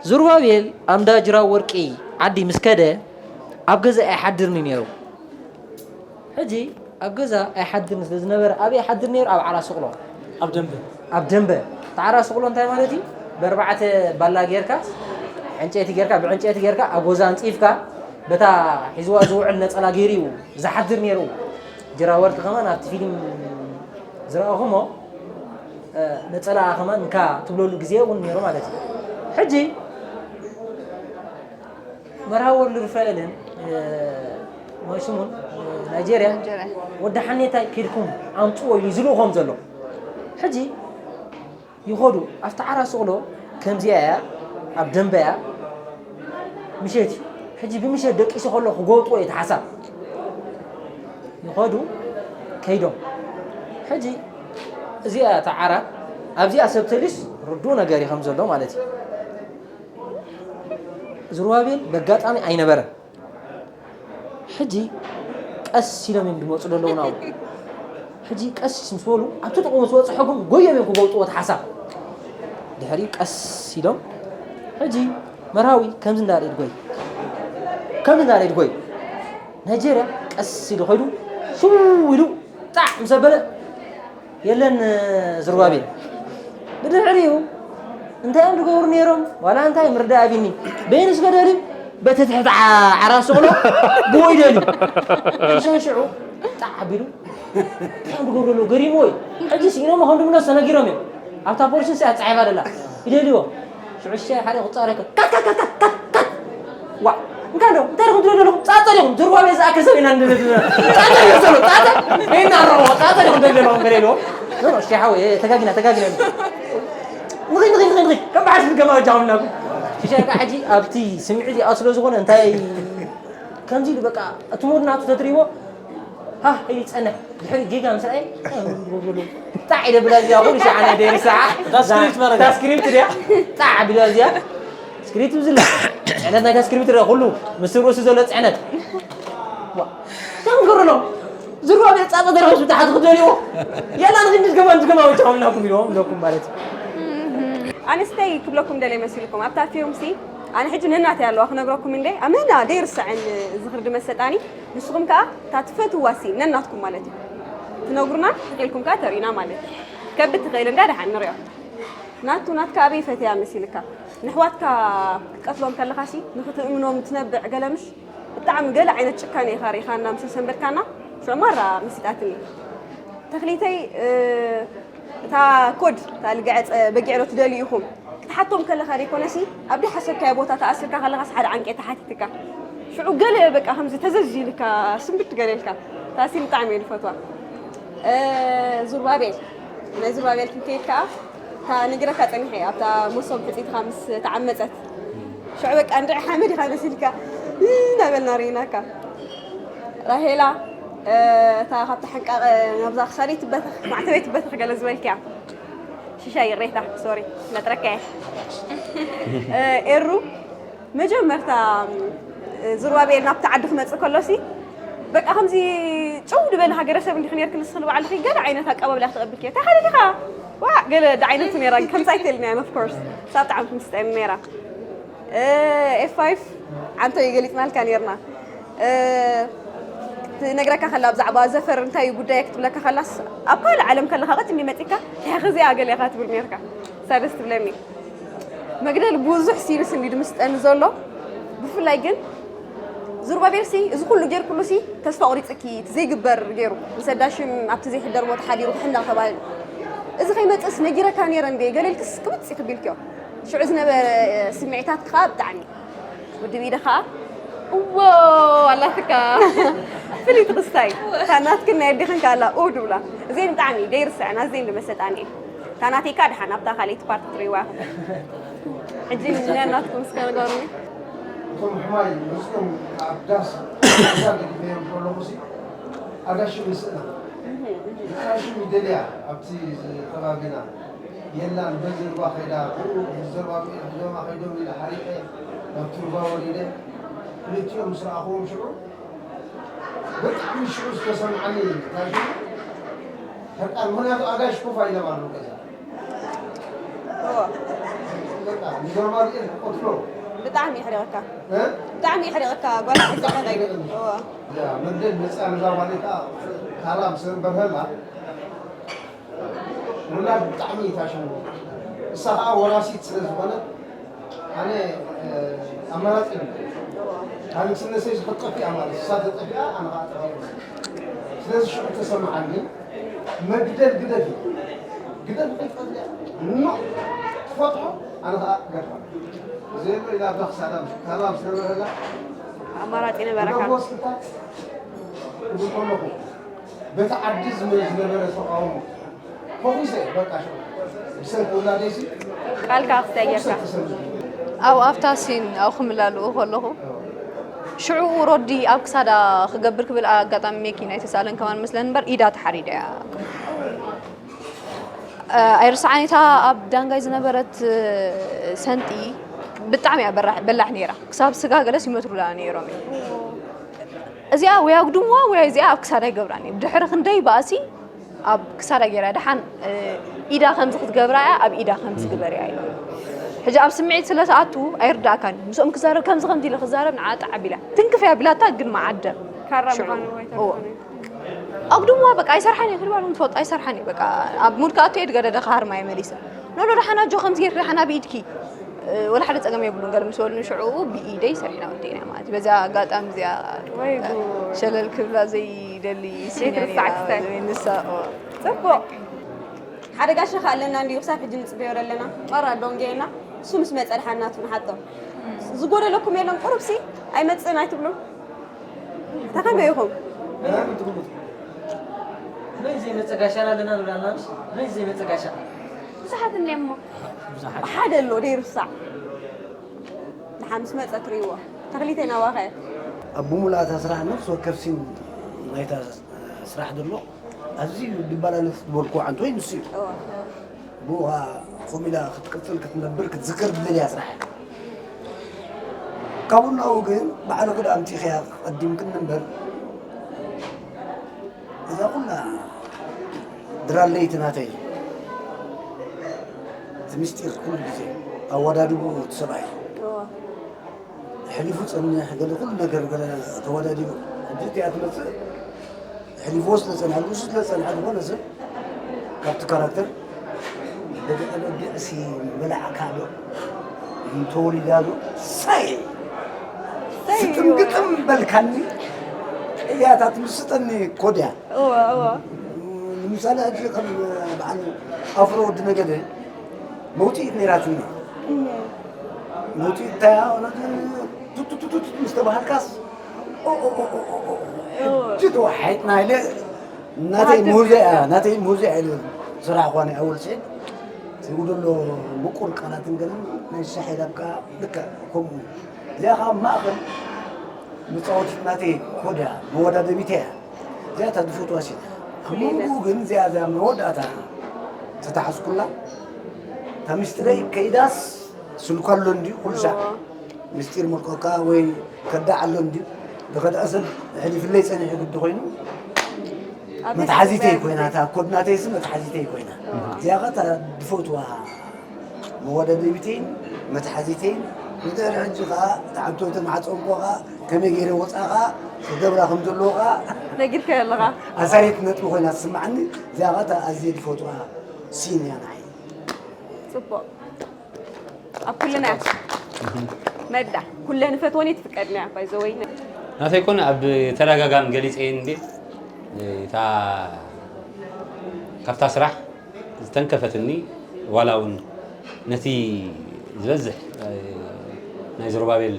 ዙርባቤል ኣምዳ ጅራው ወርቂ ዓዲ ምስ ከደ ኣብ ገዛ ኣይሓድርን እዩ ነይሩ። ሕጂ ኣብ ገዛ ኣይሓድርን ስለ ዝነበረ ኣበይ ይሓድር ነይሩ? ኣብ ዓራት ስቕሎ። ኣብ ደንበ። ኣብ ደንበ። እቲ ዓራት ስቕሎ እንታይ ማለት እዩ? ብኣርባዕተ ባላ ጌርካ፣ ዕንጨይቲ ጌርካ፣ ብዕንጨይቲ ጌርካ ኣብ ገዛ ኣንጺፍካ በታ ሒዝዋ ዝውዕል ነጸላ ገይሩ እዩ ዝሓድር ነይሩ። ጅራወርቲ ከማን ኣብቲ ፊልም ዝረኣኹሞ ነፀላ ከማን እንካ ትብለሉ ግዜ እውን ነይሩ ማለት እዩ። ሕጂ መርሃዊ ወርልድ ፋኤልን ማይስሙን ናይጄርያ ወዲ ሓኔታይ ኬድኩም ኣምፅዎ ኢሉ ዝልእኾም ዘሎ። ሕጂ ይኸዱ ኣብቲ ዓራት ስቕሎ ከምዚኣ እያ ኣብ ደንበ እያ ምሸት እዩ። ሕጂ ብምሸት ደቂሱ ከሎ ክጎብጥዎ እዩ እቲ ሓሳብ። ይኸዱ ከይዶም ሕጂ እዚኣ እታ ዓራት ኣብዚኣ ሰብ ተሊስ ርዱእ ነገር እዩ ከም ዘሎ ማለት እዩ። ዝሩባቤል በጋጣሚ ኣይነበረን። ሕጂ ቀስ ኢሎም እዮም ዝመፁ ዘለዉ ናብኡ። ሕጂ ቀስ ምስ በሉ ኣብቲ ጥቕኡ ምስ በፅሑ ግን ጎዮም እዮም ክጎብጥዎ እቲ ሓሳብ። ድሕሪ ቀስ ኢሎም ሕጂ መርሃዊ ከምዚ እንዳርኢድ ጎይ ከምዚ እንዳርኢድ ጎይ ናይጀርያ ቀስ ኢሉ ኸይዱ ሽው ኢሉ ጣዕ ምስ ኣበለ የለን ዝሩባቤል። ብድሕሪኡ እንታይ እዮም ዝገብሩ ነይሮም ዋላ እንታይ ምርዳእ ኣቢኒ። በየንስ ገደሊ በቲ ትሕቲ ዓራት ስቕሎ ብወይ ደልዩ ሽሻን ሽዑ ጣዕ ኣቢሉ እንታይ እዮም ዝገብሩ ኣለዉ ገሪምዎ እዩ። ሕጂ ስኢኖም ከም ድምነስ ተነጊሮም እዮም። ኣብታ ፖሊስ ንስያ ትጻሒፋ ደላ ይደልይዎ ሽዑ ሽሻይ ሓደ ክጻረከ ካት ካት ካት ካት ካት ዋ እንካ ዶ እንታይ ዲኹም ትደልዩ ዘለኹም ጻጸ ዲኹም ዝሩባቤል ዝኣክል ሰብ ኢና ንደሊ ጻጸ ዲኹም ዘሎ ጻጸ ኢና ረዎ ጻጸ ዲኹም ትደልዩ ዘለኹም ገለ ኢልዎ ኖ ኖ ሽሻይ ሓወይ ተጋጊና ተጋጊና ንኺድ ንኺድ ንኺድ ንኺድ ከም በሓር ክትገባ ወጃኹም እናኩም ሽሻይ ከዓ ሕጂ ኣብቲ ስምዒት ይኣ ስለ ዝኾነ እንታይ ከምዚ ኢሉ በቃ እቲ ሙድ ናቱ ተትሪእዎ ሃህ ኢሉ ይጸንሕ ድሕሪ ጌጋ ምስ ረኣየ እንታይ ጣዕ ኢለ ብላ እዚኣ ኩሉ ሸዓ ናይ ደይሪ ሰዓ እታ ስክሪፕት ማለት እታ ስክሪፕት ድያ ጣዕ ቢላ እዚኣ ስክሪፕት ብዝላ ጽዕነት ናይታ ስክሪፕት ርአ ኩሉ ምስ ርእሱ ዘሎ ጽዕነት እንታይ ክንገብረሎም ዝርዋ ቤት ጻጸ ደረሱ ብታሓት ክደልዎ የላ ንክንድስ ገማን ዝገማ ወጫ ምናኩም ኢልዎም ለኩም ማለት እዩ ኣነስተይ ክብለኩም ደለ መሲልኩም ኣብታ ፊልም ሲ ኣነ ሕጂ ነናተይ ኣለዋ ክነግረኩም እንደ ኣመና ደይርስዐን ዝኽሪ ድመሰጣኒ ንስኹም ከኣ እታ ትፈትዋ ሲ ነናትኩም ማለት እዩ ትነግሩና ትኽኢልኩም ከኣ ተርእዩና ማለት እዩ ከብድ ትኽእል እንዳ ደሓን ንሪኦ ናቱ ናትካ ኣበይ ፈትያ መሲልካ ንሕዋትካ ክትቀትሎም ከለኻ ሲ ንኽትእምኖም ትነብዕ ገለምሽ ብጣዕሚ ገለ ዓይነት ጭካኔ ኢኻ ርኢኻና ምስ ሰንበድካና ሽዑ ማራ መሲጣትኒ ተኽሊተይ እታ ኮድ እታ ልግዐ በጊዕ ዶ ትደልዩ ኢኹም ክትሓቶም ከለኻ ዘይኮነሲ ኣብዲ ሓሰብካዮ ቦታ ተኣሲርካ ከለኻስ ሓደ ዓንቄ ተሓቲትካ ሽዑ ገለ በቃ ከምዚ ተዘዝ ኢልካ ስንብድ ገለ ኢልካ ታሲ ብጣዕሚ እየ ዝፈትዋ ዙርባቤል ናይ ዙርባቤል ክንከይድ ከዓ እታ ነጊረካ ፀኒሐ ኣብታ መሶብ ሕፂትኻ ምስ ተዓመፀት ሽዑ በቃ እንድዒ ሓመድ ኢኻ መሲልካ እናበልና ርኢናካ ራሄላ እታ ካብታ ሕንቃቐ ናብዛ ክሳደይ ትበተኽ ማዕተበይ ትበተኽ ገለ ዝበልክያ ሽሻ ይቕሬታ ሶሪ ነጥረካየ ኤሩ መጀመርታ ዝሩባቤል ናብቲ ዓዲ ክመፅእ ከሎሲ በቃ ከምዚ ጭው ዝበለ ሃገረሰብ እንዲኺ ነርኪ ንስኺ ንባዕልኺ ገለ ዓይነት ኣቀባብላ ክተቐብልኪ እየ እንታይ ሓሊልካ ዋዕ ገለ ዳ ዓይነቱ ነይራ ከምዚ ኣይትእልኒ እያ of course ሳብ ጣዕሚ ትምስጠኒ ነይራ ኤፍ ፋይፍ ዓንቶ እዩ ገሊፅናልካ ነይርና ትነግረካ ከላ ብዛዕባ ዘፈር እንታይ እዩ ጉዳየ ክትብለካ ከላስ ኣብ ካልእ ዓለም ከለካ ቀጥኒ መፂካ እንታይ ከዚኣ ገለ ኢካ ትብል ነርካ እሳ ደስ ትብለኒ መግደል ብዙሕ ሲንስ እንዲ ድምስጠኒ ዘሎ ብፍላይ ግን ዙርባቤል ሲ እዚ ኩሉ ጌርኩሉ ሲ ተስፋ ቆሪፅኪ እቲ ዘይግበር ገይሩ ምስ ኣዳሽም ኣብቲ ዘይሕደር ቦታ ሓዲሩ ክሕነቕ ተባሂሉ እዚ ከይመፅእስ ነጊረካ ነይረ እንደ ገለ ኢልክስ ክምፅእ ክቢልክዮ ሽዑ ዝነበረ ስምዒታት ከዓ ብጣዕሚ ውድብ ኢደ ከዓ እዎ ኣላትካ ፍልይቲ ክስታይ እታ ናትክን ናይ ኣዴኽን ከዓ ኣላ ኡ ድብላ እዚአን ብጣዕሚ ደይርስዐን ኣዝየን ድመሰጣኒ እየን እታ ናተይ ከዓ ድሓን ኣብታ ካልኣይቲ ፓርቲ ትርእይዋ ኢኹም ሕጂ ንያ ናትኩም እስከ ንገሩኒ እቶም ሕማይ መፅኦም ኣብ ዳስ ገዛ ገዲፈዮም ከለኹ ሲ ኣጋሽም ይስእና። ኣጋሽም ይደልያ ኣብቲ ከባቢና የላን። በዚ ሩባ ከይዳ ብኡ ዘሩባብኤል ብዞማ ከይዶም ኢለ ሓሪቐ ናብ ትሩባ ወሪደ። ክልቲኦም ምስ ረኣኹዎም ሽዑ ብጣዕሚ ሽዑ ዝተሰምዓኒ ታሽ ሕርቃን። ምክንያቱ ኣጋሽ ኮፍ ኣይሎም ኣለዉ ገዛ። እዎ። በቃ ንዘሩባብኤል ክቆትሎ ብጣዕሚ የሕሪቕካ። እ? ብጣዕሚ የሕሪቕካ ጓል ሓንቲ ተጋይ። እዎ። እዛ መግደል መፅኣ ነዛ ጓል ከዓ ካላ ምስ በርሀላ ውላድ ብጣዕሚ ታሽሙ። እሳ ከዓ ወራሲት ስለ ዝኾነት ኣነ ኣማራፂ የብለይን። ኣነ ምስ ነሰይ ክትጠፊኣ ማለት እሳ ተጠፊኣ ኣነ ከዓ ጠፊኣ ማለት። ስለዚ ሽዑ ተሰማዓኒ። መግደል ግደፊ ግደፊ ከይትፈትያ ኖ ትፈትሖ ኣነ ከዓ ገድፋ። ዘሎ ኢላ ኣባ ክሳዳ ካላ ምስ ነበረላ ኣማራፂ ነበረካ። ወስታ እብል ከለኹ በቲ ዓዲ ዝነበረ ተቃውሞ ፈኺሰ በቃ ሽዑ ብሰንኪ ውላደይሲ ቃልካ ክስታይ ጌርካ። ተሰሚዑ። ኣብ ኣብታ ሲን ኣብኡ ክምላለኡ ከለኹ ሽዑ ሮዲ ኣብ ክሳዳ ክገብር ክብል ኣጋጣሚ ሜኪና ኣይተሳለን ከማን መስለን እምበር ኢዳ ተሓሪዳ እያ። ኣይርስዓን እታ ኣብ ዳንጋይ ዝነበረት ሰንጢ ብጣዕሚ እያ በራሕ- በላሕ ነይራ። ክሳብ ስጋ ገለስ ይመትሩላ ነይሮም እዮም። እዚኣ ወይ ኣጉድምዋ ወይ እዚኣ ኣብ ክሳዳ ይገብራኒ። ብድሕሪ ክንደይ ባእሲ ኣብ ክሳዳ ገይራ ደሓን ኢዳ ከምዚ ክትገብራ እያ ኣብ ኢዳ ከምዚ ግበርያ ኢሎ። ሕጂ ኣብ ስምዒት ስለ ትኣቱ ኣይርዳእካን። ምስኦም ክዛረብ ከምዚ ከምዚ ኢለ ክዛረብ ንዓ ጣዕ ኣቢላ ትንክፍ እያ ቢላታ ግን መዓደም ካራ ሽዑ- ምዃኑ እዎ። ኣይተረፈን። ኣጉድምዋ በቃ ኣይሰርሓን እየ ክድባሎም ትፈልጦ ኣይሰርሓን እየ በቃ ኣብ ሙድ ክኣቱ እየ ድገደደ ክሃርማ እየ መሊሰ ኖ ኖ ደሓን ኣጆ ከምዚ ጌርኪ ደሓን ኣብ ኢድኪ እ፣ ወላ ሓደ ጸገም የብሉን ገለ ምስ በሉኒ ሽዑ ብኢደይ ሰሪሕና ወዲእና ማለት እዩ። በዚኣ ኣጋጣሚ እዚኣ ወይ ጉድ። ሸለል ክብላ ዘይደሊ ስኛ ዘይትርሳዕ ነይራ ክስታይ። ወይ ንሳ እዎ። ጽቡቕ። ሓደ ጋሻ ከ ኣለና እንድዩ ክሳብ ሕጂ ንጽበዮ ዘለና። ማራ ዶንጌና እሱ ምስ መጸ ድሓን ናቱ ንሓቶ። ዝጎደለኩም የለን ቁሩብሲ ኣይመጽእን ኣይትብሉን። እንታይ ከመይ ኢኹም? መን ዘይመፀ ጋሻ ኣለና ንብላልና ምስ መን ዘይመፀ ጋሻ ብዙሓት እኒኤሞ ሓደ ኣሎ ደይርሳዕ። ንሓ ምስ መፀ ትርእይዎ ተኽሊተይ ናባኸ ኣብ ብሙሉኣታ ስራሕ ነፍሲ ወከፍ ሲን ናይታ ስራሕ ዘሎ ኣዝዩ ድባላለት ዝበልኩ ዓንቶ እዩ ንሱ እዩ። ብኡ ከዓ ከምኡ ኢላ ክትቅፅል ክትነብር ክትዝክር ዝደልያ ስራሕ እያ። ካብኡ ናብኡ ግን ባዕልኺ ደኣ ኣምፂእኽያ ቀዲምክኒ እምበር እዛ ኩላ ድራር ለይቲ ናተይ እዩ። እቲ ምስጢር ኩሉ ግዜ ኣወዳድብኡ እቲ ሰብኣይ እዩ። ሕሊፉ ጸኒሕ ገለ ኩሉ ነገር ገለ ተወዳዲቡ ሕጂ እቲኣ ትመጽእ ሕሊፍዎ ስለ ጸንሐ ርእሱ ስለ ጸንሐ ዝኾነ ሰብ ካብቲ ካራክተር በጊዕ በጊዕሲ በላዕካ ዶ ተወሊዳ ዶ ሳይ ስትምግጥም በልካኒ እያታ ትምስጠኒ ኮድያ ንምሳሌ ሕጂ ከም በዓል ኣፍሮ ወዲ ነገደ መውፅኢት ነይራትኒ መውፅኢት እንታይ ቱቱቱቱቱ ምስ ተባሃልካስ ሕጂ ተዋሓይጥና ኢለ ናተይ ሙዚያ ናተይ ሙዚያ ኢለ ስራሕ ኳነ ኣወል ስዒድ ዝብሉ ኣሎ ምቁር ቃላትን ገለን ናይ ሻሕ ኢላብካ ልክዕ ከምኡ እዚኣ ከዓ ማእኸል መፃወቲት ናተይ ኮድያ መወዳደቢት እያ እዚኣ እታ ዝፈትዋ ሲ ከምኡ ግን እዚኣ እዚኣ መወዳእታ ተታሓዝኩላ እታ ሚስትረይ ከይዳስ ስልኳ ኣሎ እንድዩ ኩሉ ሻዕ ምስጢር መልቀካ ወይ ከዳዕ ኣሎ እንድዩ ዝኸድኣ ሰብ ሕሊፍለይ ፀኒሑ ግዲ ኮይኑ መትሓዚተይ ኮይና እታ ኮድናተይሲ መትሓዚተይ ኮይና እዚኣ ኸ እታ ዝፈትዋ መወዳደቢተይን መትሓዚተይን ንድሕሪ ሕጂ ከዓ እታ ዓንቶ ተማሕፀንኮ ከዓ ከመይ ገይረ ወፃ ከዓ ክገብራ ከም ዘለዎ ከዓ ነጊርካዮ ኣለኻ ኣሳየት ነጥቢ ኮይና ትስማዓኒ እዚኣ ከዓ እታ ኣዝየ ዝፈትዋ ሲን እያ ንዓይ ፅቡቕ ኣብ ኩልና መዳ ኩለን ፈትወን ትፍቀድና ባይዘወይ ናተይ ኮነ ኣብ ተደጋጋሚ ገሊፀ እንዲ እታ ካብታ ስራሕ ዝተንከፈትኒ ዋላ እውን ነቲ ዝበዝሕ ናይ ዘሩባቤል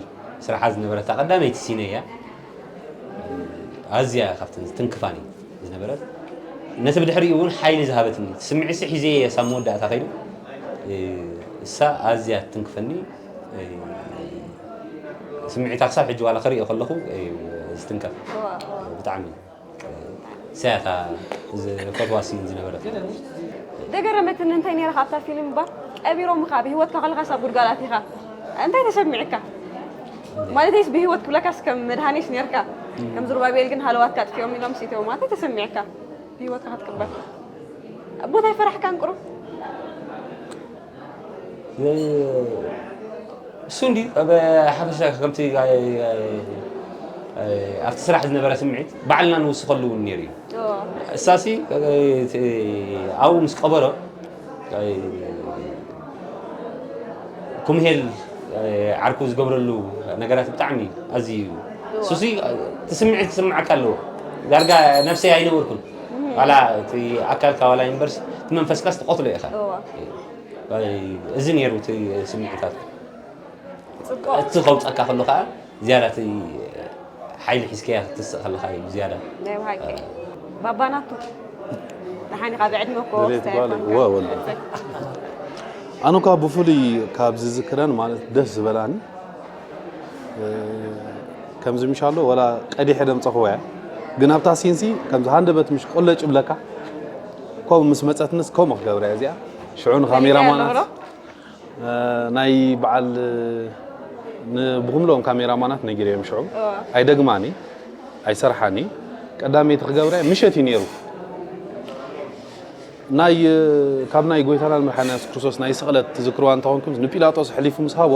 ስራሓ ዝነበረታ ቀዳመይቲ ሲነ እያ ኣዝያ ካብተን ዝትንክፋኒ ዝነበረት ነቲ ብድሕሪኡ እውን ሓይሊ ዝሃበትኒ ስምዒ ሲ ሒዘ እየ ሳብ መወዳእታ ከይዱ እሳ ኣዝያ ትንክፈኒ ስምዒታ ክሳብ ሕጂ ዋላ ክርእዮ ከለኹ እዩ ዝትንከፍ። እዋ፣ እዋ። ብጣዕሚ እሳያታ ዝፈትዋ ሲን ዝነበረት። ደገረመትኒ እንታይ ነይርካ ኣብታ ፊልም እባ ቀቢሮምኻ ብህይወትካ ከለኻስ ኣብ ጉድጓድ ኣቲኻ እንታይ ተሰሚዕካ? ማለተይስ ብህይወት ክብለካስ ከም መድሃኔስ ነይርካ ከም ዙርባቤል ግን ሃለዋትካ ኣጥፊኦም ኢሎም ሲተውማ እንታይ ተሰሚዕካ? ብህይወትካ ክትቅበር ቦታ ኣይፈራሕካን ቁሩብ? እሱ እንዲ ኣብ ሓፈሻ ከምቲ ኣብቲ ስራሕ ዝነበረ ስምዒት ባዕልና ንውስኸሉ እውን ነይሩ እዩ። እሳሲ ኣብኡ ምስ ቀበሮ ኩምሄል ዓርኩ ዝገብረሉ ነገራት ብጣዕሚ ኣዝዩ እዩ። እሱሲ እቲ ስምዒት ክስምዓካ ኣለዎ። ዳርጋ ነብሰይ ኣይነበርኩን። ዋላ እቲ ኣካልካ ዋላ ዩኒቨርስ እቲ መንፈስካስ ትቐትሎ ኢኻ። እዚ ነይሩ እቲ ስምዒታት። እቲ ከውፀካ ከሎ ከዓ ዝያዳ እቲ ሓይሊ ሒዝካያ ክትስእ ከለካ እዩ ዝያዳ። ናይ ብሓቂ ባባናቱ ደሓን ኢኻ ብዕድመ እኮ ድሌት ወስታ ጓል ኣይኮንካ። እወ ወላ ኣነ እኳ ብፍሉይ ካብ ዝዝክረን ማለት ደስ ዝበላኒ እ፣ ከምዚ ምሻሎ ወላ ቀዲሐ ደምፀኽዎ እያ ግን ኣብታ ሲንሲ ከምዚ ሃንደበት ምሽ ቆለጭ ብለካ ከምኡ ምስ መፀትንስ ከምኡ ክገብራ እያ እዚኣ ሽዑ ንካሜራ ማናት ናይ በዓል ንብኹምሎም ካሜራማናት ነጊረዮም ሽዑ ኣይደግማኒ ኣይሰርሓኒ ቀዳመይቲ ክገብረ ምሸት እዩ ነይሩ ናይ ካብ ናይ ጎይታና መድሓና የሱስ ክርስቶስ ናይ ስቕለት ትዝክርዋ እንተኾንኩም ንጲላጦስ ሕሊፉ ምስ ሃቦ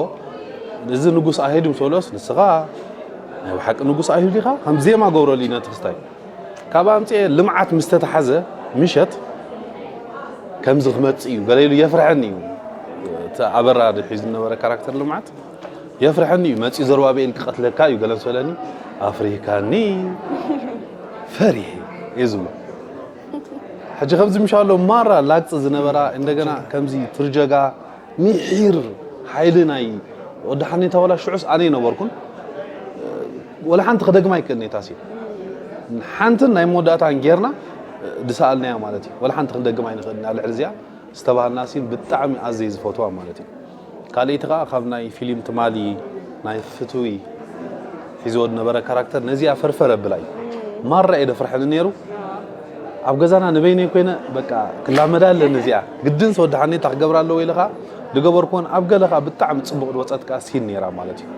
እዚ ንጉስ ኣይሁድ ምስ በሎስ ንስኻ ናይ ብሓቂ ንጉስ ኣይሁድ ኢኻ ከም ዜማ ገብረሉ ነቲ ክስታይ ካብ ኣምፅኤ ልምዓት ምስ ተተሓዘ ምሸት ከምዚ ክመፅእ እዩ ገለ ኢሉ የፍርሐኒ እዩ እቲ ኣበራ ሒዙ ዝነበረ ካራክተር ልምዓት የፍርሐኒ እዩ መፅኡ ዘሩባቤል ክቐትለካ እዩ ገለ ምስ በለኒ ኣፍሪካኒ ፈሪሐ እየ ዝብሎ ሕጂ ከምዚ ምሻሎ ማራ ላግፂ ዝነበራ እንደገና ከምዚ ትርጀጋ ሚሒር ሓይሊ ናይ ወዲ ሓኔታ ወላ ሽዑስ ኣነ ይነበርኩን ወላ ሓንቲ ክደግማ ኣይክእልን እየ ታሲ ሓንትን ናይ መወዳእታን ጌርና ድሰኣልናያ ማለት እዩ ወላ ሓንቲ ክንደግማ ኣይንኽእልን ኣብ ልዕሊ እዚኣ ዝተባሃልና ሲን ብጣዕሚ ኣዘይ ዝፈትዋ ማለት እዩ ካልኣይቲ ከዓ ካብ ናይ ፊልም ትማሊ ናይ ፍትዊ ሒዝዎ ዝነበረ ካራክተር ነዚኣ ፈርፈር ኣብላ እዩ ማራ እየ ደፍርሐኒ ነይሩ ኣብ ገዛና ንበይነይ ኮይነ በቃ ክላመዳ ኣለኒ እዚኣ ግድን ሰወዲ ሓኔታ ክገብራ ኣለዎ ኢለ ከዓ ዝገበርኩዎን ኣብ ገለ ከዓ ብጣዕሚ ፅቡቕ ዝወፀት ከዓ ሲን ነይራ ማለት እዩ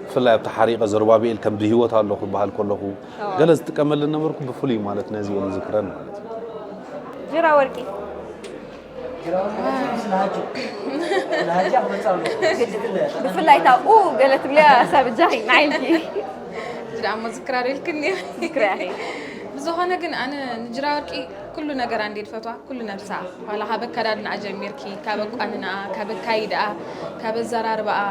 ብፍላይ ኣብቲ ሓሪቐ ዘሩባብኤል ከም ብህይወት ኣለኹ በሃል ከለኹ ገለ ዝጥቀመሉ ነበርኩ ብፍሉይ ማለት ነዚ እየ ዝዝክረን ማለት እዩ ጅራ ወርቂ ብፍላይ እታ ኡ ገለ ትብልያ ሳብ እጃኺ ንዓይልኪ እዚ ደኣ እሞ ዝክራ ዶ ኢልክኒ ዝክርያ ኢኺ ብዝኾነ ግን ኣነ ንጅራ ወርቂ ኩሉ ነገራ እንዴ ዝፈትዋ ኩሉ ነብሳ ዋላ ካብ ኣከዳድናኣ ጀሚርኪ ካብ ኣቋንንኣ ካብ ኣካይድኣ ካብ ኣዘራርባኣ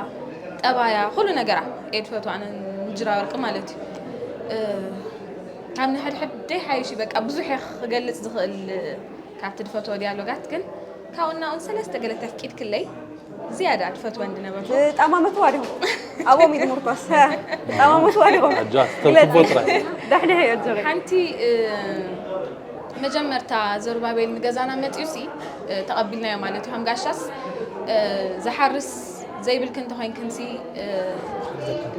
ጠባያ ኩሉ ነገራ እየ ዝፈትዋ ኣነ ንጅራ ወርቂ ማለት እዩ ካብ ንሕድሕደይ ሓይሽ በቃ ብዙሕ እየ ክገልፅ ዝኽእል ካብቲ ድፈትዎ ዲያሎጋት ግን ካብኡ እናኡን ሰለስተ ገለ ተፍቂድክለይ ዝያዳ ድፈትወን ድነበርኩ ጣማመትዋ ዲኹም ኣብኦም ኢድ ምርኮስ ጣማመትዋ ዲኹም ኣጃ ተልክቦ ጥራይ ዳሕድሕ እዮ ጀሪ ሓንቲ መጀመርታ ዘሩባቤል ንገዛና መፅዩሲ ተቐቢልናዮ ማለት እዩ ከም ጋሻስ ዝሓርስ ዘይብልክ እንተኮይንክንሲ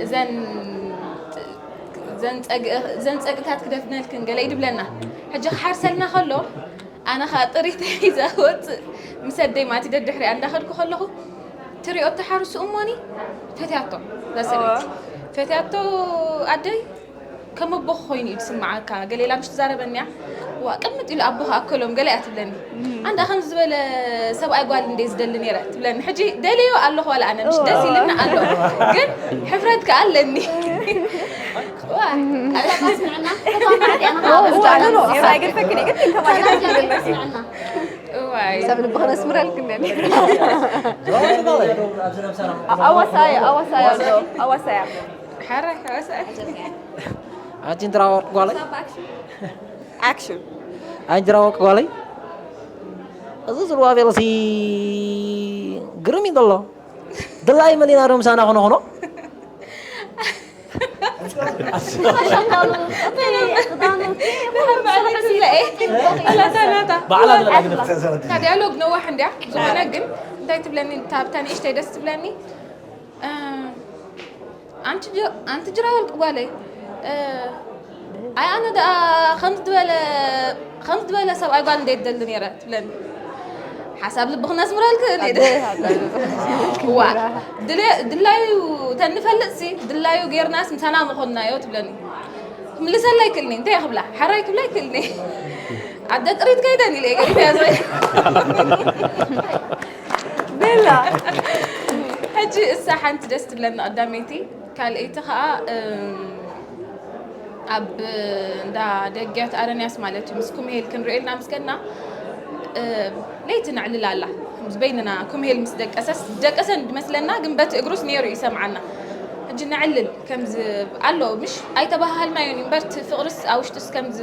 እዘን ዘን ፀግእታት ክደፍነልክን ገለ ይድብለና ሕጂ ክሓርሰልና ከሎ ኣነ ከዓ ጥሪት ሒዘ ክወፅእ ምስ ኣደይ ማቲ ደድሕሪኣ እንዳኸድኩ ከለኹ ትሪኦ ተሓርሱ እሞኒ ፈትያቶ ዛሰበይቲ ፈትያቶ ኣደይ ከም ኣቦኺ ኮይኑ እዩ ዝስምዓካ ገሌላ ምሽ ትዛረበኒያ ዋ ቅምጥ ኢሉ ኣቦኺ ኣከሎም ገለ እያ ትብለኒ ኣንዳ ከም ዝበለ ሰብኣይ ጓል እንደ ዝደሊ ነይረ ትብለኒ ሕጂ ደልዮ ኣለኹ ዋላ ኣነ ምሽ ደስ ኢልና ኣሎ ግን ሕፍረት ከኣ ኣለኒ ኣይገድፈክን ግን ተባለ እዋይ ሰብ ልቢ ክነስምረልክን ኣዋሳያ ኣዋሳያ ኣሎ ኣዋሳያ ሓራይ ሓሳይ ኣንቺ እንድራ ወርቅ ጓለይ ኣክሽን ኣይ እንድራ ወርቅ ጓለይ እዚ ዝርባቤልሲ ግርም እዩ ዘሎ ድላይ መሊና ዶ ምሳና ክንኾኖ ዲያሎግ ነዋሕ እንዲያ ዝኾነ ግን እንታይ ትብለኒ ብታ ንእሽተይ ደስ ትብለኒ ኣንቲ ጅ- ኣንቲ ጅራ ወርቂ ጓለይ፣ እ፣ ኣይ ኣነ ደኣ ከምዚ ዝበለ ከምዚ ዝበለ ሰብኣይ ጓል እንዴት ደሊ ነይረ ትብለኒ። ሓሳብ ልቢ ክነስምረልክ እኔ ድ- ዋ ድለ- ድላዩ ተንፈልጥሲ ድላዩ ጌርናስ ምሳና መኾንናዮ ትብለኒ። ክምልሰላ ይክእልኒ እንታይ ክብላ ሓራይ ክብላ ይክእልኒ። ኣደ ጥሪት ከይደን ኢለ ገሪፈያ ዘይ ቤላ ሕጂ እሳ ሓንቲ ደስ ትብለኒ ቀዳመይቲ። ካልኣይቲ ከዓ እም፣ ኣብ እንዳ ደጊያት ኣረንያስ ማለት እዩ ምስ ኩምሄል ክንሪኤልና ምስ ከድና፣ እ፣ ለይቲ ነዕልል ኣላ። ምስ በይንና ኩምሄል ምስ ደቀሰስ ደቀሰን ድመስለና ግን በቲ እግሩስ ነይሩ ይሰምዓና። ሕጂ ነዕልል ከምዚ ኣሎ ምሽ ኣይተባሃልናዮን እዩ እምበር እቲ ፍቕርስ ኣብ ውሽጡስ ከምዚ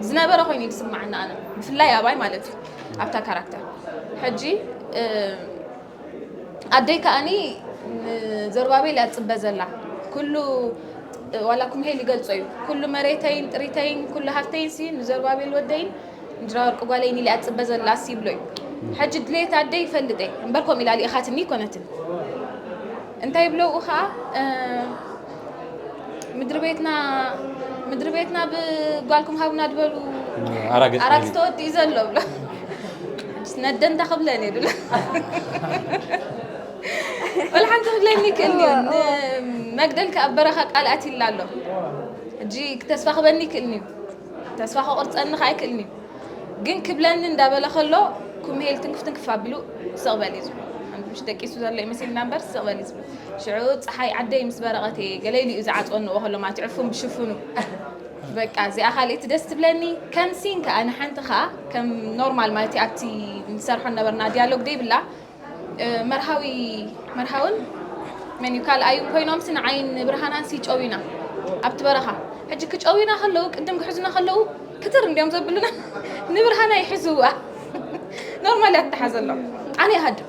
ዝነበረ ኮይኑ እዩ ዝስምዓና ኣነ ብፍላይ ኣባይ ማለት እዩ ኣብታ ካራክተር። ሕጂ እ፣ ኣደይ ከኣኒ ንዘሩባቤል እያ ትፅበ ዘላ። ኩሉ ዋላ ኩምሄል ይገልጾ እዩ። ኩሉ መሬተይን ጥሪተይን ኩሉ ሃፍተይን ሲ ንዘሩባቤል ወደይን እንጅራ ወርቂ ጓለይን ኢለ እያ ትፅበ ዘላ ሲ ይብሎ እዩ። ሕጂ ድሌት ኣደይ ይፈልጥ እየ እምበር ከምኡ ኢላ ልኢኻትኒ ይኮነትን። እንታይ ይብለው ከዓ እ፣ ምድሪ ቤትና ምድሪ ቤትና ብጓልኩም ሃብና ድበሉ ኣራግፅ ኣራግስ ተወዲኡ ዘሎ ብሎ ነደንታ ክብለን እየ ድብሎ ወላ ሓንቲ ክብለኒ ይክእልኒ እዩ። መግደል ከኣ በረኻ ቃል ኣትይላ ኣሎ። ሕጂ ተስፋ ክበኒ ይክእልኒ እዩ። ተስፋ ክቁርፀኒ ከኣ ይክእልኒ እዩ። ግን ክብለኒ እንዳበለ ከሎ ኩምሄል ትንክፍ ትንክፍ ኣቢሉ ስቕ በል እዩ ዝብሎ። ኣንዱ ምሽ ደቂሱ ዘሎ ይመስልና እምበር ስቕ በል እዩ ዝብሎ። ሽዑ ፀሓይ ዓደይ ምስ በረቐት እየ ገለ ኢሉ እዩ ዝዓፅወኒ እዎ ከሎ ማለት እዩ ዕፉን ብሽፉኑ። በቃ እዚኣ ካልኣይቲ ደስ ትብለኒ። ከም ሲን ከኣ ንሓንቲ ከኣ ከም ኖርማል ማለት እዩ ኣብቲ ንሰርሖ ነበርና ዲያሎግ ደይብላ እ፣ መርሃዊ መርሃውን መን እዩ ካልኣዩን ኮይኖምሲ ንዓይን ንብርሃናንሲ ይጨውዩና ኣብቲ በረኻ። ሕጂ ክጨውዩና ከለዉ ቅድም ክሕዙና ከለዉ ክትር እንዲዮም ዘብሉና ንብርሃና ይሕዝዋ። ኖርማል እያ ትተሓዘሎም። ኣነ ይሃድም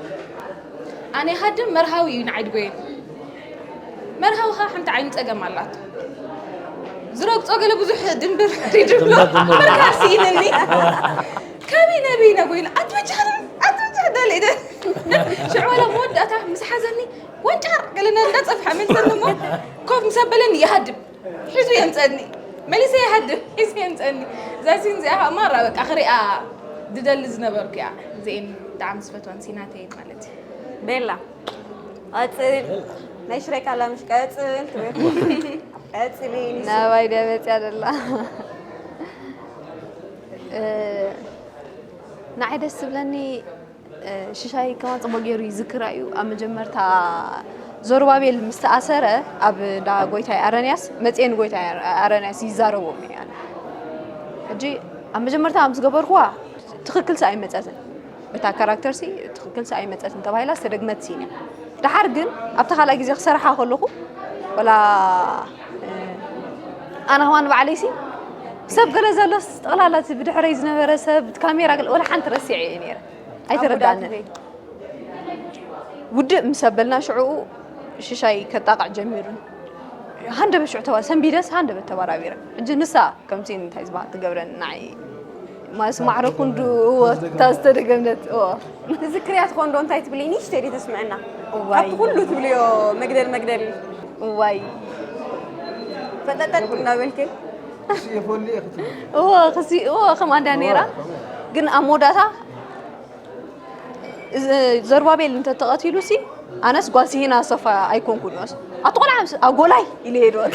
ኣነ ይሃድም መርሃዊ እዩ ንዓይ ድጎየን። መርሃዊ ከዓ ሓንቲ ዓይኑ ፀገም ኣላቶ። ዝረግፆ ገለ ብዙሕ ድንብር ይድብሎ ምርካብ ስኢንኒ። ከመይ ነብይ ነጎይሉ ኣትበጃህር ኣትበጃህ ደለ ኢለ ሽዑ ዋላ መወዳእታ ምስ ሓዘኒ ወንጫር ገለና እንዳፀፍሐ መልሰኒ እሞ ኮፍ ምስ ኣበለኒ ይሃድም ሒዙ የምፀኒ መሊሰ ይሃድም ሒዙ የምፀኒ እዛ ሲን እዚኣ ከዓ ማራ በቃ ክሪኣ ድደሊ ዝነበርኩ እያ እዚኤን ብጣዕሚ ዝፈትወን ሲናተይ ማለት እዩ ቤላ ቀፅል ናይ ሽሬካ ላምሽ ቀፅል ትብል ቀፅሊ ናባይ ድያ መፅያ ዘላ እ፣ ንዓይ ደስ ዝብለኒ እ፣ ሽሻይ ከማን ፅቡቅ ገይሩ ይዝክራ እዩ ኣብ መጀመርታ ዞርባቤል ምስ ተኣሰረ ኣብ እንዳ ጎይታይ ኣረንያስ መፅኤ ንጎይታይ ኣረ- ኣረንያስ ይዛረቦም እዩ ኣነ ሕጂ ኣብ መጀመርታ ምስ ገበርኩዋ ትኽክልሲ ኣይመፀትን በታ ካራክተርሲ ትኽክልሲ ኣይመፀትን ተባሂላ ዝተደግመት ሲን እያ ድሓር ግን ኣብቲ ካልኣይ ግዜ ክሰርሓ ከለኹ ወላ እ፣ ኣነ ከማን ባዕለይሲ ሰብ ገለ ዘሎስ ጠቕላላ እቲ ብድሕረይ ዝነበረ ሰብ እቲ ካሜራ ገለ ወላ ሓንቲ ረሲዐ እየ ነይረ ኣይተረዳንን ውድእ ምስ ኣበልና ሽዕኡ ሽሻይ ከጣቕዕ ጀሚሩ ሃንደበት ሽዑ ተባ ሰንቢደስ ሃንደበት ተባራቢረ ሕጂ ንሳ ከምቲ እንታይ ዝበሃል ትገብረን ንዓይ ማለት ማዕረ ክንዱ እዎ እታ ዝተደገምነት እዎ ትዝክርያ ትኾን ዶ እንታይ ትብሊ ንእሽተይ ድዩ ተስምዐና እዋይ ካብቲ ኩሉ ትብልዮ መግደል መግደል እዋይ ፈጠጠጥ እናበልክን እዎ ክሲ እዎ ከም ኣንዳ ነይራ ግን ኣብ መወዳእታ እዚ ዘሩባቤል እንተተቐቲሉ ሲ ኣነስ ጓል ሲሂና ሰፋ ኣይኮንኩን እዮስ ኣቲ ቆልዓ ምስ ኣጎላይ ኢለ ሄድወት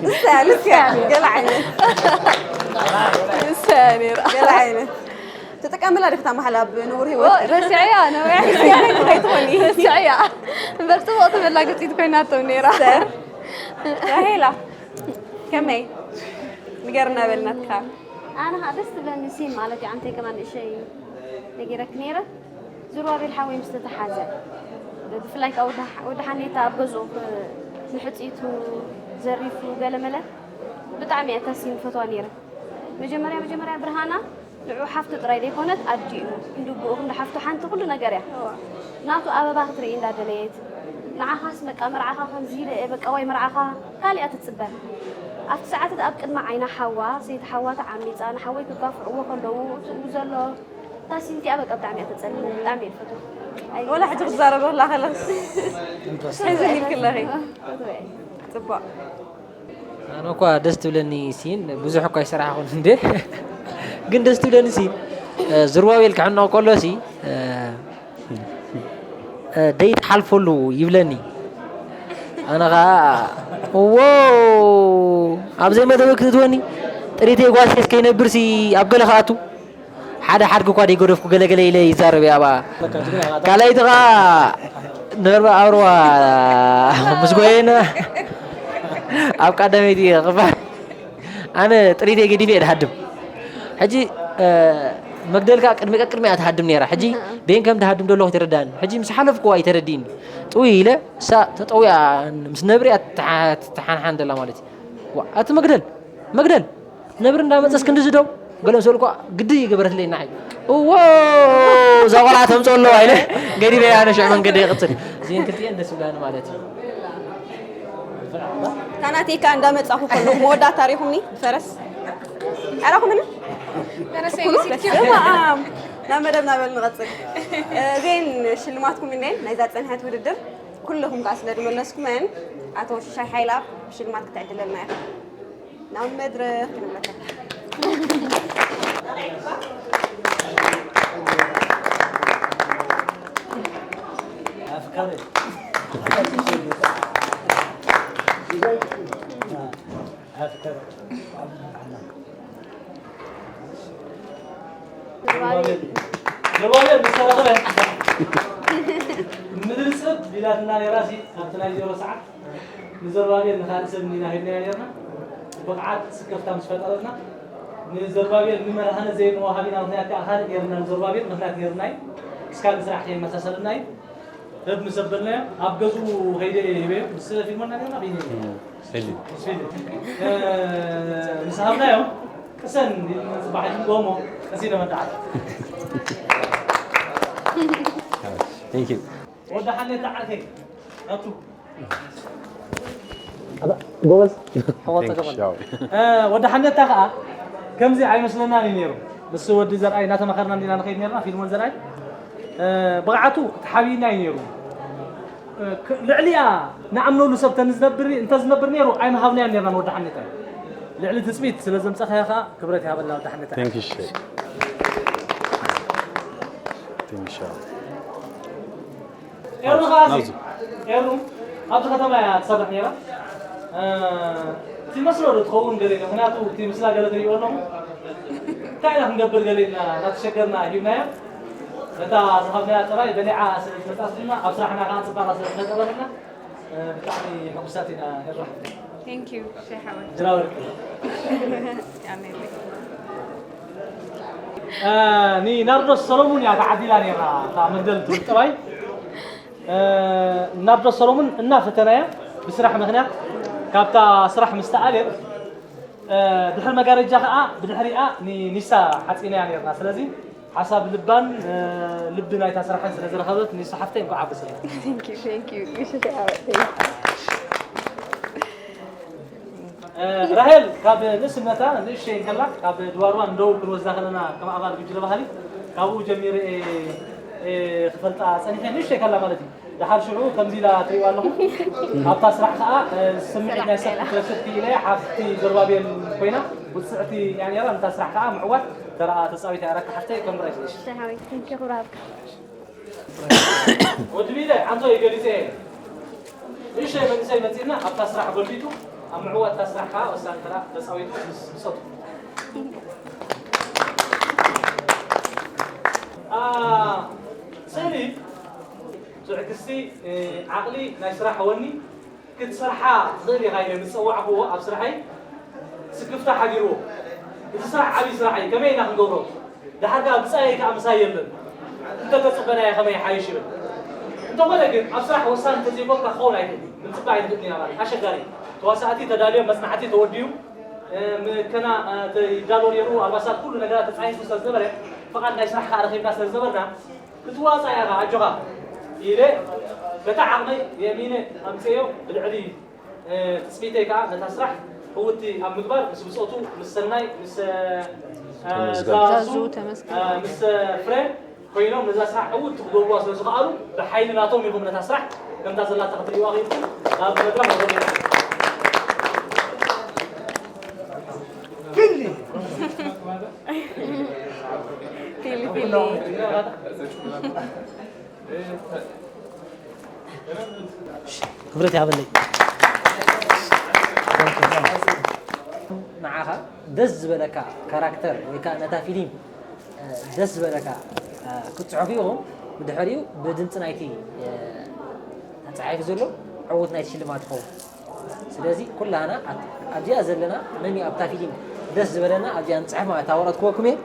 ንሳ ልስያ ገለ ዓይነት ንሳያ ነይራ ገለ ዓይነት ትጥቀምላ ዲኽታ መሓላ ኣብ ንቡር ህይወት ረስዐያ ነውያ ኣይትኾኒ ረስዐያ እምበር ፅቡቕ ትበላ ገፂት ኮይናቶም ነይራ ሰር ራሄላ ከመይ ንገርና በልናትካ ኣነ ከዓ ደስ ትብለኒ ሲን ማለት እዩ ኣንተይ ከማን ንእሸይ ነጊረክ ነይረ ዝሩባቤል ሓወይ ምስ ተተሓዘ ብፍላይ ከዓ ወዲ ሓኔታ ኣብ ገዝኡ ንሕፅኢቱ ዘሪፉ ገለመለ ብጣዕሚ እያ እታ ሲን ፈትዋ ነይረ መጀመርያ መጀመርያ ብርሃና ንዑ ሓፍቱ ጥራይ ዘይኮነት ኣዲኡ ክንዲ ኣቦኡ ክንዲ ሓፍቱ ሓንቲ ኩሉ ነገር እያ ናቱ ኣበባ ክትርኢ እንዳደለየት ንዓኻስ በቃ መርዓኻ ከምዚ ኢለ እየ በቃ ወይ መርዓኻ ካልእ እያ ትፅበ ኣብቲ ሰዓት እቲ ኣብ ቅድሚ ዓይና ሓዋ ሰይቲ ሓዋ ተዓሚፃ ንሓወይ ክጋፍዕዎ ከለዉ እትኡ ዘሎ እታ ሲንቲኣ በቃ ብጣዕሚ እያ ተፀልም ብጣዕሚ እየ ዝፈትዋ ወላ ሕጂ ክዛረበላ ከለስ ሕዝን ኢልክለኺ ኣነ እኳ ደስ ትብለኒ ሲን ብዙሕ እኳ ይሰራሕኹን እንደ ግን ደስ ትብለኒ ሲ ዝርባቤል ክሕነቕ ከሎ ሲ ደይ ትሓልፈሉ ይብለኒ። ኣነ ኸዓ እዎ ኣብ ዘይመደበ ክትእትወኒ ጥሪተይ ጓሴስ ከይነብር ሲ ኣብ ገለ ክኣቱ ሓደ ሓድጊ እኳ ደይገደፍኩ ገለገለ ኢለ ይዛረብ እየ ኣብኣ። ካልኣይቲ ኸዓ ነርበ ኣውርዋ ምስ ጎየና ኣብ ቀዳመይቲ ክፋል ኣነ ጥሪተይ ገዲፈ እየ ድሃድም። ሕጂ መግደል ከዓ ቅድሚ ቀቅድሚ እያ ትሃድም ነይራ። ሕጂ በይን ከም ድሃድም ደለኹ ኣይተረዳእን። ሕጂ ምስ ሓለፍኩዋ ኣይተረዲእን። ጥውይ ኢለ እሳ ተጠዊያ ምስ ነብሪ እያ ትሓ- ትሓንሓን ደላ ማለት እዩ። ዋ፣ ኣቲ መግደል መግደል ነብሪ እንዳመፀስ ክንዲ ዝደው ገለ ምስ በልኳ ግዲ ይገበረትለይ ናዓይ እዎ እዛ ቆልዓ ተምፅኦ ኣለዋ ኢለ ገዲፈ ኣነ ሽዑ መንገዲ ይቕፅል እዚን ክልቲኤን ደስ ይብላኒ ማለት እዩ። ታናቴካ እንዳመጻኹ ከለኹ መወዳእታ ሪኹምኒ ብፈረስ ኣራኹምኒ ፈረሰይ ኩሉ ወሲድኪ በስመ ኣብ ናብ መደብ ናበል ንቐፅል እዜን ሽልማትኩም እኔን ናይዛ ፀንሐት ውድድር ኩልኹም ከዓ ስለ ዝመለስኩመን ኣቶ ሽሻይ ሓይላ ሽልማት ክትዕድለልና ኢኹም ናብ መድረኽ ክንብለካ ዘባቤል ምስ ተረኸበ ምድሪ ጽብ ኢላትና ነይራ ሲ ኣብቲ ናይ ዜሮ ሰዓት ንዘባቤል ንኻልእ ሰብ እንዲና ሂብናዮ ነርና ብቕዓት ስከፍታ ምስ ፈጠረትና ንዘባቤል ንመርሃነ ዘይንወሃብ ኢና ምክንያት ከዓ ካልእ ነርና ንዘባቤል ምክንያት ነርና እዩ እስካል ስራሕ ከይመሳሰልና እዩ ሰብ ምስ ኣበልናዮ ኣብ ገዝኡ ከይደ እየ ሂበዮ ምስ ፊልሞና ነርና ቢኒ ሄሊ ምስ ፊልም ምስ ሃብናዮ ቅሰን ጽባሕ ንጎሞ ቀሲነ መዳዓት Thank you. ወደ ሓኔታ ዓርከይ ኣቱ ጎበዝ ወደ ሓኔታ ከዓ ከምዚ ኣይመስለናን እዩ ነይሩ ምስ ወዲ ዘርኣይ እናተማኸርና እንዲና ንኸይድ ነርና ፊልሞን ዘርኣይ ብቕዓቱ ተሓቢና እዩ ነይሩ ልዕሊኣ ንኣምነሉ ሰብ እንተዝነብር ነይሩ ኣይምሃብናዮ ነርና ንወዲ ሓኔታ ልዕሊ ትፅቢት ስለ ዘምፀኻዮ ከዓ ክብረት ይሃበልና ወዲ ሓኔታ Thank you, Sheikh. Thank you, Sheikh. ኤሩ ኸዓ ኤሩ ኣብዚ ከተማ እያ ትሰርሕ ነይራ እቲ መስሎ ዶ ትኸውን ገለ ምክንያቱ እቲ ምስላ ገለ ትሪእዎ ኣለኹ እንታይ ኢና ክንገብር ገለ ኢልና እናተሸገርና ሂብናዮ ነታ ዝሃብናያ ጥራይ በሊዓ ስለ ዝመፃት ድማ ኣብ ስራሕና ከዓ ፅባቐ ስለ ዝፈጠረትና ብጣዕሚ ሕጉሳት ኢና ኤሩ Thank you ሸሓወይ ጅራወርቂ ኣሜን ንናርዶስ ሰሎሙን እያ ተዓዲላ ነይራ እታ መግደል ትብል ጥባይ ናርዶስ ሰሎሙን እናፈተናያ ብስራሕ ምክንያት ካብታ ስራሕ ምስ ተኣልየት ድሕሪ መጋረጃ ከዓ ብድሕሪኣ ንኒሳ ሓፂናያ ነርና ስለዚ ሓሳብ ልባን ልቢ ናይታ ስራሕን ስለ ዝረኸበት ኒሳ ሓፍተይ እንኳዕ ሓጎሰና ራሄል ካብ ንእስነታ ንእሽተይ እንከላ ካብ ድዋርዋ ንደቡብ ክንወስዳ ከለና ከም ኣባል ጉጅለ ባህሊ ካብኡ ጀሚረ ክፈልጣ ፀኒሐ ንእሽተይ ከላ ማለት እዩ ድሓር ሽዑ ከምዚ ኢላ ትሪእዋ ኣለኹ ኣብታ ስራሕ ከዓ ስምዒት ናይ ሰብ ክትረክብ ክኢለ ሓፍቲ ዘርባቤል ኮይና ውፅዕቲ እያ ነራ ነታ ስራሕ ከዓ ምዕዋት ተረኣ ተፃዊታ እያ ረካ ሓፍተይ ከም ራይ ሓወይ ክንኪ ክብራ ሃብካ ወዲ ሚለ ሓንቶ ይገሊፀ እየ ንእሽተይ መንእሰይ መፂእና ኣብታ ስራሕ ጎሊቱ ኣብ ምዕዋት እታ ስራሕ ከዓ ወሳኒ ተራ ተፃዊቱ ምስ ብፆቱ ስእሊ ትዕግስቲ ዓቕሊ ናይ ስራሕ ወኒ ክትሰርሓ ትኽእል ኢኻ ኢለ ምስ ፀዋዕክዎ ኣብ ስራሐይ ስክፍታ ሓዲርዎ እዚ ስራሕ ዓብዪ ስራሕ እዩ ከመይ ኢና ክንገብሮ ደሓር ከዓ ብፃየይ ከዓ ምሳይ የለን እንተተፅበናዮ ከመይ ይሓይሽ ይብል እንተኾነ ግን ኣብ ስራሕ ወሳኒ እንተዘይኮንካ ክኸውን ኣይክእል እዩ ምፅባይ ንኽእል ኢና ማለት ኣሸጋሪ ተዋሳእቲ ተዳልዮም መፅናዕቲ ተወዲዩ ምከና ይዳሎ ነይሩ ኣልባሳት ኩሉ ነገራት ተፃሒፉ ስለዝነበረ ፍቓድ ናይ ስራሕ ከዓ ረኺብና ስለዝነበርና ክትዋፃእ ኢኻ ኣጆኻ ኢለ በታ ዓቕመይ የሚነ ኣምፅኤዮ ብልዕሊ ትፅቢተይ ከዓ ነታ ስራሕ ዕውቲ ኣብ ምግባር ምስ ብፆቱ ምስ ሰናይ ምስ ዛዙ ምስ ፍሬ ኮይኖም ነዛ ስራሕ ዕውቲ ክገብርዋ ስለ ዝኸኣሉ ብሓይሊ ናቶም ኢኹም ነታ ስራሕ ከምታ ዘላታ ክትርእይዋ ክኢልኩም ናብ መድረኽ ወረዱ ፊሊ ፊሊ። ክብረት ያበለይ። ንዓኻ ደስ ዝበለካ ካራክተር ወይ ከዓ ነታ ፊልም ደስ ዝበለካ ክትፅሕፉ ኢኹም። ብድሕሪኡ ብድምፂ ናይቲ ተፃሒፉ ዘሎ ዕዉት ናይቲ ሽልማት ይኸውን። ስለዚ ኩላና ኣብዚኣ ዘለና መን ኣብታ ፊልም ደስ ዝበለና ኣብዚኣ ንፅሕፍ ማለት እታ ወረቐት ክወኩም እየ።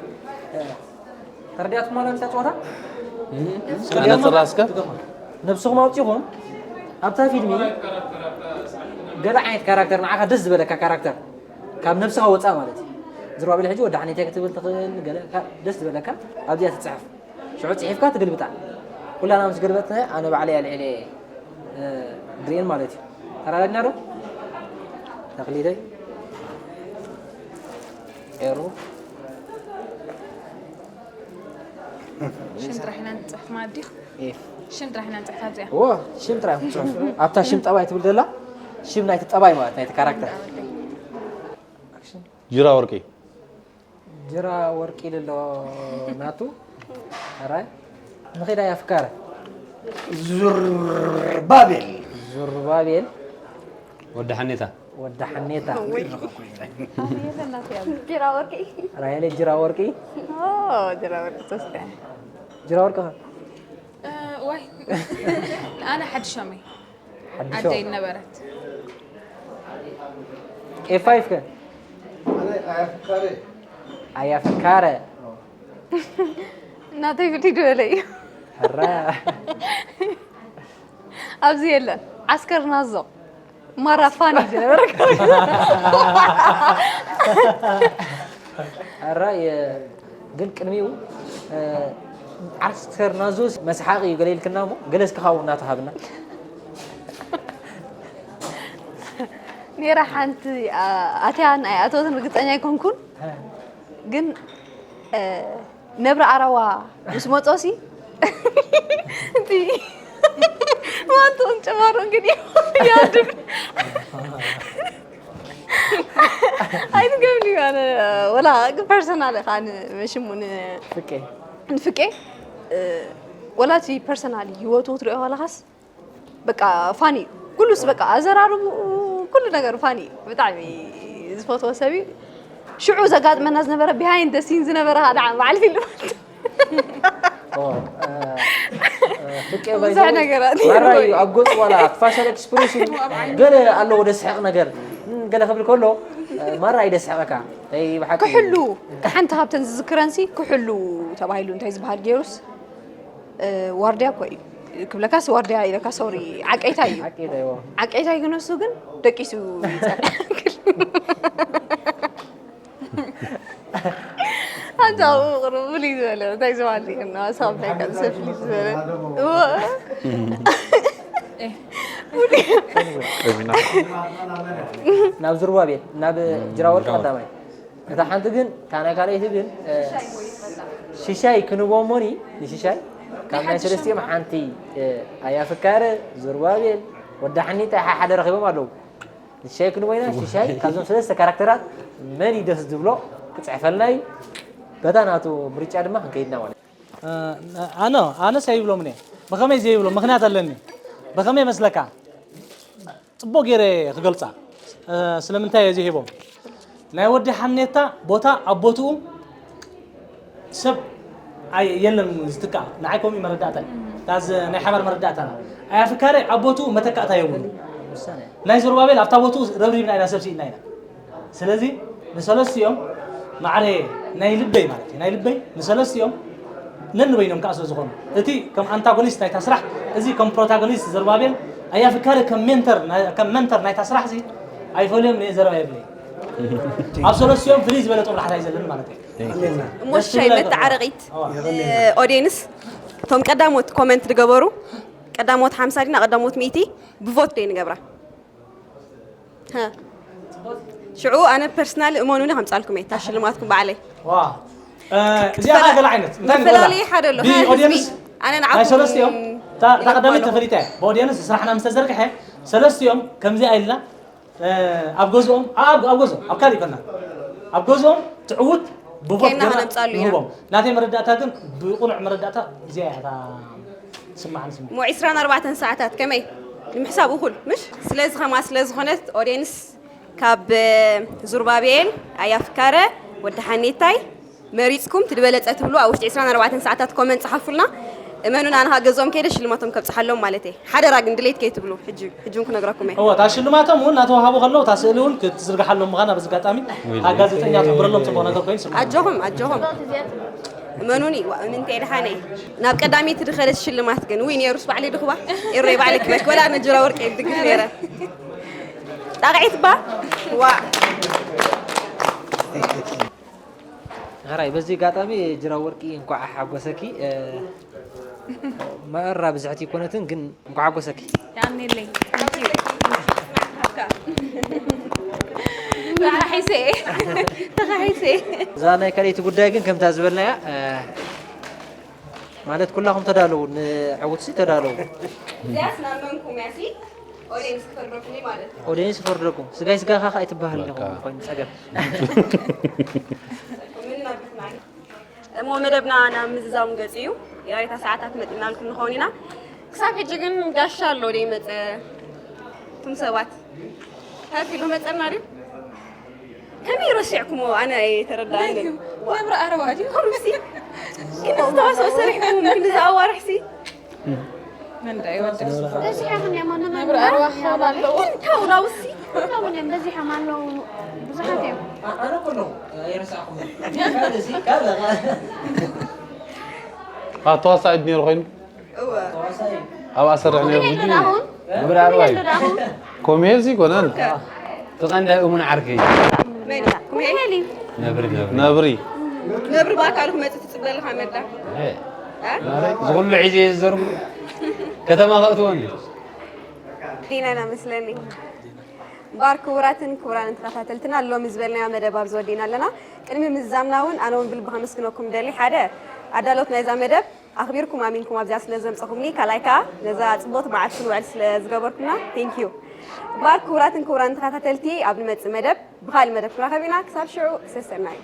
ተረዲኣትኩም ማለት እታ ፀወታ ቀነፅላ እስከ ነብስኹም ኣውፂኹም ኣብታ ፊልሚ ገለ ዓይነት ካራክተር ንዓኻ ደስ ዝበለካ ካራክተር ካብ ነብስኻ ወፃእ ማለት እዩ። ዝርባቤል ሕጂ ወዲ ሓኔታይ ክትብል ትኽእል ገለ ደስ ዝበለካ ኣብዚኣ ትፅሕፍ። ሽዑ ፅሒፍካ ትግልብጣ። ኩላና ምስ ገልበጥና ኣነ ባዕለይ ኣልዒለ ድሬን ማለት እዩ። ተራዳድና ዶ? ተኽሊተይ ኤሩ ሽም ጥራሕ ኢና ንፅሕፍ ማዲ ኤፍ ሽም ጥራሕ ኢና ንፅሕፍ ኣብዚኣ ዎ ሽም ጥራይ ክትፅሑፍ ኣብታ ሽም ጠባይ ትብል ዘላ ሽም ናይቲ ጠባይ ማለት ናይቲ ካራክተር ጅራ ወርቂ ጅራ ወርቂ ኢሉ ኣሎ ናቱ ራይ ንኺዳ ያፍካረ ዙርባቤል ዙርባቤል ወዲ ሓኔታ ወዲ ሓኔታ ጅራ ወርቂ ራይለ ጅራ ወርቂ ጅራ ወርቂ ተስተ ጅራ ወርቂ ዋይ ኣነ ሓድሾመይ ሓድሾ ዓደይ ነበረት ኤፋይፍ ከ ኣያ ፍካረ እናተይ ብሊድ በለ እዩ ሕራ ኣብዚ የለን ዓስከር ናዞ ማራፋን ዝነበረ ሕራ ግን ቅድሚኡ ዓስከር ናዞ መስሓቂ እዩ ገለ ኢልክና እሞ ገለ እስኪ ካብኡ እናተሃብና ነራ ሓንቲ ኣትያን ኣይኣተወትን ርግፀኛ ኣይኮንኩን ግን ነብሪ ኣራዋ ምስ መጾሲ እቲ ማንቱን ጨማሮን ግን ያድር ኣይትገብኒ ኣነ ወላ ፐርሰናል ካ ንሽሙ ፍቄ ንፍቄ ወላ እቲ ፐርሰናል ህይወቱ ክትሪኦ ከለካስ በቃ ፋኒ ኩሉስ በቃ ኣዘራርቡ ኩሉ ነገር ፋኒ ብጣዕሚ ዝፈትዎ ሰብ እዩ ሽዑ ዘጋጥመና ዝነበረ ቢሃይንድ ደ ሲን ዝነበረ ከዓ ደዓ በዓል ፊልም ፍቄ ብዙሕ ነገራት ማራ እዩ ኣብ ገፁ ዋላ ፋሻል ኤክስፕሬሽን ገለ ኣለዎ ደስሕቕ ነገር ገለ ክብል ከሎ ማራ እዩ ደስሕቐካ ይ ብሓቂ ክሕሉ ሓንቲ ካብተን ዝዝክረንሲ ክሕሉ ተባሂሉ እንታይ ዝበሃል ገይሩስ ዋርድያ እኮ እዩ ክብለካስ ዋርድያ ኢለካ ሶሪ ዓቀይታ እዩ ሓቂ ዶ ይዎ ዓቀይታ እዩ ግን እሱ ግን ደቂሱ ይፀንሕ ሓንሳብ ቅርብ ፍልይ ዝበለ እንታይ ዝበሃል እና ሳብ እንታይ ካልሰ ፍልይ ዝበለ ናብ ዝሩባቤል ናብ ጅራወርቂ ቀዳማይ እታ ሓንቲ ግን እታ ናይ ካልኣይቲ ግን ሽሻይ ክንቦ እሞኒ ንሽሻይ ካብ ናይ ሰለስቲኦም ሓንቲ ኣያ ፍካረ ዙርባቤል ወዲ ሓኒታ ሓደ ረኺቦም ኣለዉ ንሽሻይ ክንቦ ኢና ሽሻይ ካብዞም ሰለስተ ካራክተራት መን እዩ ደስ ዝብሎ ክፅሕፈልና እዩ በታ ናቱ ምርጫ ድማ ክንከይድና ማለት ኣነ ኣነስ ኣይብሎምን እየ ብኸመይ ዘይብሎ ምኽንያት ኣለኒ ብኸመይ መስለካ ፅቡቅ ገይረ ክገልፃ ስለምንታይ እየ ዝሂቦም ናይ ወዲ ሓኔታ ቦታ ኣብ ቦትኡ ሰብ ኣይ የለን ዝትካ ንዓይ ከምኡ መረዳእታ እታ ናይ ሓባር መረዳእታና ኣያ ፍካረ ኣብ ቦትኡ መተካእታ የብሉ ናይ ዘሩባቤል ኣብታ ቦትኡ ረብሪብና ኢና ሰብ ስኢልና ኢና ስለዚ ንሰለስቲኦም ማዕረ ናይ ልበይ ማለት እዩ ናይ ልበይ ንሰለስቲኦም ነንበይኖም ከዓ ስለ ዝኾኑ እቲ ከም ኣንታጎኒስት ናይታ ስራሕ እዚ ከም ፕሮታጎኒስት ዘሩባቤል ኣያ ፍካሪ ከም ሜንተር ከም መንተር ናይታ ስራሕ እዚ ኣይፈልዮም እየ ዘረባ የብለይ ኣብ ሰለስቲኦም ፍልይ ዝበለ ጦብላሕታ እዩ ዘለኒ ማለት እዩ እሞ ሽሻይ መተዓረቂት ኦዲየንስ እቶም ቀዳሞት ኮመንት ዝገበሩ ቀዳሞት ሓምሳ ዲና ቀዳሞት ሚእቲ ብቮት ደይ ንገብራ ሽዑ ኣነ ፐርሰናል እመኑኒ ከምፃልኩም እየ እታ ሽልማትኩም ባዕለይ እዚኣ ገለ ዓይነት መፈላለየ ሓደ ኣሎ ኦዲየንስ ኣነ ናይ ሰለስቲኦም ንዓኹም እታ ቀዳመይቲ ተፈሊጣ እያ ብኦዲየንስ ስራሕና ምስ ተዘርግሐ ሰለስቲኦም ከምዚኣ ኢልና ኣብ ገዝኦም ኣብ ገዝኦም ኣብ ካልእ ይኮና ኣብ ገዝኦም ትዕውት ብቮት ከይና ጌርና ከነምጻሉ ኢና። ንህቦም። ናተይ መረዳእታ ግን ብቕኑዕ መረዳእታ እዚኣ እያ እታ ስማዕን ስምዒት። እሞ ዕስራን ኣርባዕተን ሰዓታት ከመይ ንምሕሳብ እኹል ምሽ? ስለዚ ኸማ ስለ ዝኾነት ኦድየንስ ካብ እ፣ ዙርባቤል ኣያፍካረ ወዲ ሓኔታይ መሪጽኩም ትድበለጸ ትብሉ ኣብ ውሽጢ ዕስራን ኣርባዕተን ሰዓታት ኮመንት ጸሓፉልና። እመኑና ንኻ ገዝኦም ከይደ ሽልማቶም ከብጽሓሎም ማለት እየ። ሓደራ ግን ድሌት ከይትብሉ ሕጂ ሕጂ እውን ክነግረኩም እየ። እወ እታ ሽልማቶም እውን እናተዋሃቡ ከለዉ እታ ስእሊ እውን ክትዝርግሓሎም ምዃና በዚ ኣጋጣሚ እታ ጋዜጠኛ ትሕብረሎም ጽቡቕ ነገር ኮይኑ ይስምዓኒ። ኣጆኹም ኣጆኹም እመኑኒ። ዋ፣ ምንታይ ድሓነይ ናብ ቀዳመይቲ ድኸደት ሽልማት ግን ውይ ነይሩስ ባዕለይ ድኹባ ኤሮይ ባዕለይ ክበክ ወላ ነጅራ ወርቂ ይድግፍ ነይረ። ጣቕዒት ባ ዋ ሕራይ በዚ ኣጋጣሚ ጅራ ወርቂ እንኳዕ ሓጎሰኪ። እ፣ መእራ ብዝሕቲ ይኮነትን ግን እንኳዕ ሓጎሰኪ። ያኔለይ ተኻሒሰ ተኻሒሰ እዛ ናይ ካልኣይቲ ጉዳይ ግን ከምታ ዝበልናያ እ፣ ማለት ኩላኹም ተዳለዉ፣ ንዕውትሲ ተዳለዉ። እዚኣስ ናብ መንኩም እያ ሲ ኦዲየንስ ክፈርደኩም እዩ ማለት እዩ። ኦዲየንስ ይፈርደኩም። ስጋይ ስጋኻ ከኣ ኣይትበሃል ኢኹም ኮይኑ ጸገም። እሞ መደብና ናብ ምዝዛም ገጽ እዩ። ያሬታ ሰዓታት መጢናልኩም ንኸውን ኢና። ክሳብ ሕጂ ግን ጋሻ ኣሎ ደይ መጸ እቱም ሰባት ከፊሉ መጸና ድዩ? ከመይ ረሲዕኩሞ ኣነ ኣይተረዳእንን። ነብሪ ኣረባ ድዩ? ከምሲ ግን ዝተዋስኦ ሰሪሕኩም ግን ዝኣዋርሕሲ መንዳ ይወድስ በዚሖም እዮም ኣነ ነብሪ ኣረባ ክኾን ኣለዎ። ግን ካውራውሲ ኩሎም እዮም በዚሖም ኣለዉ ብዙሓት እዮም ኣነ ኩሎም ኣይረሳዕኩም። እዚ ካብ ኣተዋሳኢት ነይሩ ኮይኑ እወ ኣብኣ ሰርሕ ነይሩ። ይሄዱ ዳሁን ነብሪ ኣርባይ ይሄዱ ዳሁን ኮሜዚ ኮነን ትቐንደ እሙን ዓርከይ መን ኩሜሊ ነብሪ ነብሪ ነብሪ ባካል ክመጽእ ትጽበልኻ መዳ ዝኹሉ ሒዘ ዝዘርጉ ከተማ ከእትወኒ ዲና ኢና መስለኒ። እምበኣር ክቡራትን ክቡራንን ተኸታተልትና ሎሚ ዝበልናዮ መደብ ኣብዚ ወዲእና ኣለና። ቅድሚ ምዝዛምና እውን ኣነ እውን ብልቢ ከመስግነኩም ደሊ ሓደ ኣዳሎት ናይዛ መደብ ኣኽቢርኩም ኣሚንኩም ኣብዚኣ ስለ ዘምፀኹምኒ ካልኣይ ከዓ ነዛ ፅቡቕቲ መዓልቲ ክንውዕል ስለ ዝገበርኩምና thank you። እምበኣር ክቡራትን ክቡራንን ተኸታተልቲ ኣብ ንመፅእ መደብ ብኻልእ መደብ ክራኸብ ኢና። ክሳብ ሽዑ ሰሰናዩ።